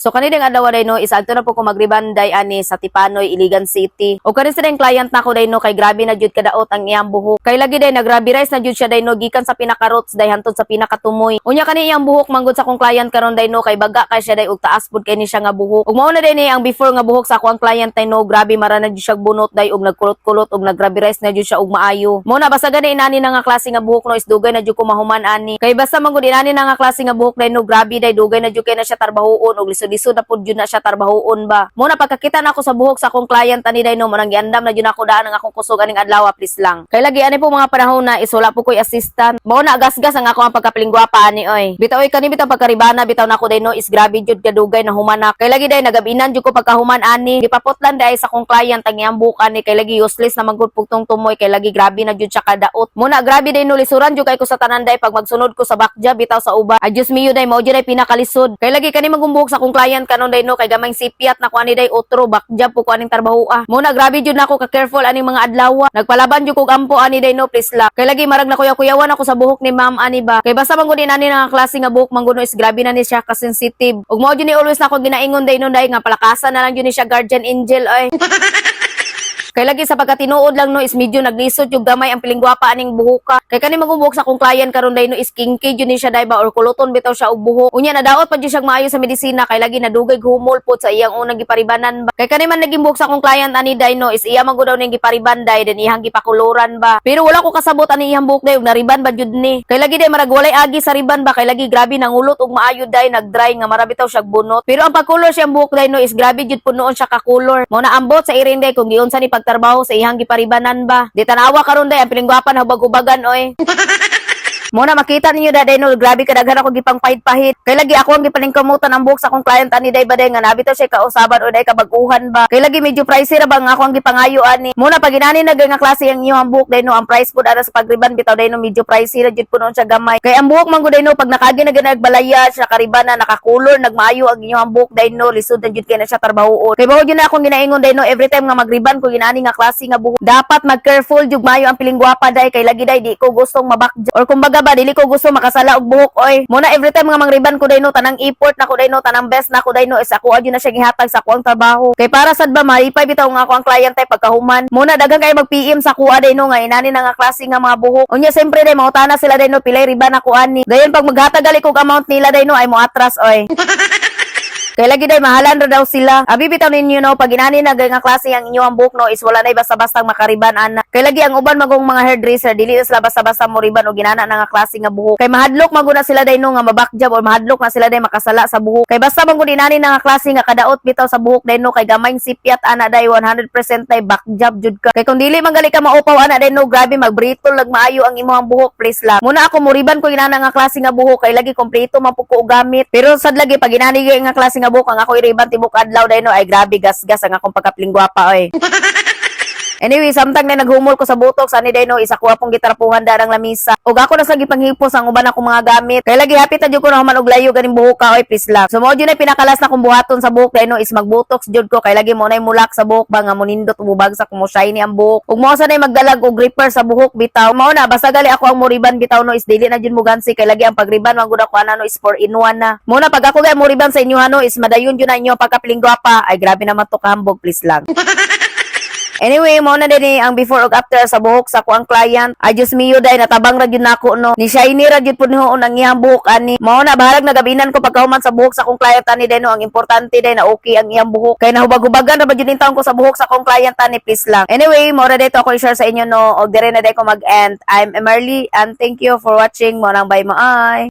So kani ding adlaw day no, is adto na po ko magriban day ani sa Tipanoy, Iligan City. O kani sa ding client nako day no, kay grabe na jud kadaot ang iyang buhok. Kay lagi day nagrabe rice na jud siya day no, gikan sa pinaka roots day hantod sa pinakatumoy. Unya kani iyang buhok manggod sa akong client karon day no, kay baga kay siya day ug taas pud kay ni siya nga buhok. Ug mao na day ni ang before nga buhok sa ako ang client day no, grabe mara na jud siya bunot day ug nagkulot-kulot ug naggrabe rice na jud siya ug maayo. Mao na basta gani inani na nga klase nga buhok no, is dugay na jud ko mahuman ani. Kay basta man gud inani na nga klase nga buhok day no, grabe day dugay na jud kay na siya tarbahuon ug lisod-lisod na pud jud na siya tarbahuon ba. Mao na pagkakita nako sa buhok sa akong client ani day no, mo nang giandam na jud ako daan ang akong kusog aning adlaw, please lang. Kay lagi ani po mga panahon na is wala po ko'y assistant. Mao na gasgas ang ako ang pagkapilingwapa ani oy. Bitaw oy, kani bitaw pagkaribana bitaw nako day no, is grabe jud kadugay na humanak. Kay lagi day nagabinan jud ko pagkahuman ani. Gipaputlan day sa akong client ang iyang buhok ani, kay lagi useless na man gud pugtong tumoy, kay lagi grabe na jud siya kadaot. Mao na grabe day no, lisuran jud kay ko sa tanan day pag magsunod ko sa backjob bitaw sa uba. Ay Diyos mio day, mao jud ay pinakalisod. Kay lagi kani magumbok sa akong client kanon day no, kay gamay sipyat na ko ani day, otro backjob po ko aning trabaho ah. Mao na grabe jud nako ka careful aning mga adlaw. Nagpalaban jud kog ampo ani day no, please lang. Kay lagi marag na kuya-kuyawan ako sa buhok ni ma'am ani ba. Kay basta man gud ani nga klase nga buhok man gud no, is grabe na ni siya ka sensitive. Ug mao jud ni always na ako ginaingon day no day nga palakasan na lang jud ni siya guardian angel oy. Kay lagi sa pagkatinuod lang no, is medyo naglisod yung gamay ang pilingwapa aning buhuka. Kay kani magubuhok sa akong client karon day no, is kinky jud ni siya day ba or kuluton bitaw siya og buhok. Unya nadaot pa jud siya maayo sa medisina, kay lagi nadugay humol pod sa iyang unang giparibanan ba. Kay kani man naging buhok sa akong client ani day no, is iya man gud daw ning gipariban day, then iyang gipakuluran ba. Pero wala ko kasabot ani iyang buhok day ug nariban ba jud ni. Kay lagi day marag walay agi sa riban ba, kay lagi grabe nangulot og maayo day, nagdry nga mara bitaw siya bunot. Pero ang pagkulor siyang buhok day no, is grabe jud punoon siya ka-color. Mao na ambot sa irin day kung giunsa ni pagtrabaho sa iyang giparibanan ba. Di tanawa karon day ang pilingwapan hubag-hubagan oy. Mao na makita ninyo da day no, grabe kadaghan ako gipang pahit-pahit. Kay lagi ako ang gipalingkamutan ang buhok sa akong client ani day ba day nga nabitaw siya kausaban o day kabaguhan ba. Kay lagi medyo pricey ra ba nga ako ang gipangayo ani. Mao na pag inani na nga klase ang inyong buhok day no, ang price pud ara sa pagriban bitaw day no, medyo pricey ra jud punon siya gamay. Kay ang buhok man gud day no, pag nakagi na nagbalaya siya kariban na nakakulor nagmaayo ang inyong buhok day no, lisod na jud kay na siya trabahoon. Kay mao jud na akong ginaingon day no, every time nga magriban ko inani nga klase nga buhok, dapat mag-careful jud maayo ang pilingwapa day, kay lagi day di ko gustong mabak or kumbaga ba dili ko gusto makasala og buhok oy. Mao na every time nga mangriban ko day no, tanang effort na ko day no, tanang best na ko day no, is ako adyo na siya gihatag sa ako ang trabaho. Kay para sad ba malipay bitaw nga ako ang client ay pagkahuman. Mao na daghan kay mag-PM sa kuha day no nga inani na nga klase nga mga buhok. Unya siyempre day mangutana sila day no, pilay riban ako ani. Dayon pag maghatag gali kog amount nila day no, ay mo atras oy. Kay lagi day mahalan ra daw sila. Abi bitaw ninyo no, pag inani na nga klase ang inyong buhok no, is wala nay basta-basta makariban ana. Kay lagi ang uban magong mga hairdresser dili na sila basta-basta mo riban og ginana na nga klase nga buhok. Kay mahadlok man gud na sila day no nga mabakjab or mahadlok na sila day makasala sa buhok. Kay basta man gud inani na nga klase nga kadaot bitaw sa buhok day no, kay gamay sipyat ana day, 100% day backjob jud ka. Kay kung dili man gali ka maupaw ana day no, grabe magbritol lag maayo ang imong buhok, please lang. Mao na ako muriban ko inana nga klase nga buhok, kay lagi kompleto man pud ko og gamit. Pero sad lagi pag inani nga klase nga buhok ang ako iriban tibok adlaw day no, ay grabe gasgas ang akong pagkapilingwapa oy. Anyway, samtang na naghumol ko sa botox ani day no, isa ko pong gitrapuhan darang lamisa. Ug ako na sa gipanghipos ang uban akong mga gamit. Kay lagi hapit na jud ko na human og layo ganing buhok ka oy, please lang. So mao jud na pinakalas na kong buhaton sa buhok day no, is magbotox jud ko, kay lagi mo nay mulak sa buhok ba nga munindot mubagsak mo shiny ang buhok. Ug mao sa nay magdalag og gripper sa buhok bitaw. Mao na basta gali ako ang moriban bitaw no, is dili na jud mo gansi, kay lagi ang pagriban man gud ako ana no, is 4 in 1 na. Mao na pag ako gay moriban sa inyo no, is madayon jud na inyo pagkapilingwapa. Ay grabe naman to kahambog, please lang. Anyway, mao na din eh, ang before ug after sa buhok sa kuang client. Ay Diyos mio day, natabang ra gyud nako no. Ni shiny ra gyud pud noon ang iyang buhok ani. Mao na bahalag nagabinan ko pagkahuman sa buhok sa akong client ani day no, ang importante day na okay ang iyang buhok. Kay nahubag-hubagan ra ba gyud taon ko sa buhok sa akong client ani, please lang. Anyway, mao ra dito ako i-share sa inyo no, og dire na day ko mag-end. I'm Emerly and thank you for watching. Mao nang bye mo ay.